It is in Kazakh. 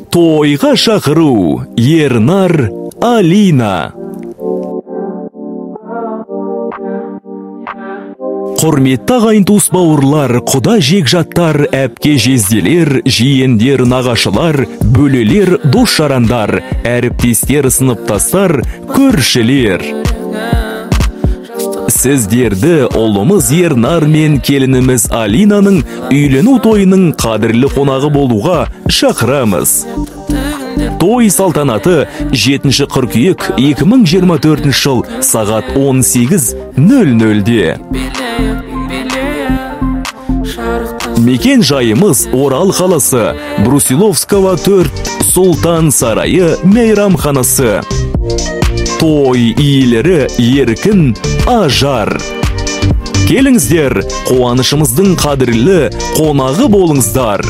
Тойға шақыру. Ернар, Алина. Құрметті ағайын туыс бауырлар, құда жекжаттар, әпке жезделер, жиендер, нағашылар, бөлелер, дос жарандар, әріптестер, сыныптастар, көршілер. Сіздерді ұлымыз Ернар мен келініміз Алинаның үйлену тойының қадірлі қонағы болуға шақырамыз. Той салтанаты 7 қыркүйек 2024 жыл сағат 18:00-де. Мекен жайымыз Орал қаласы, Брусиловского 4, Сұлтан сарайы мейрамханасы. Той иелері Еркін Ажар. Келіңіздер, қуанышымыздың қадірлі қонағы болыңыздар.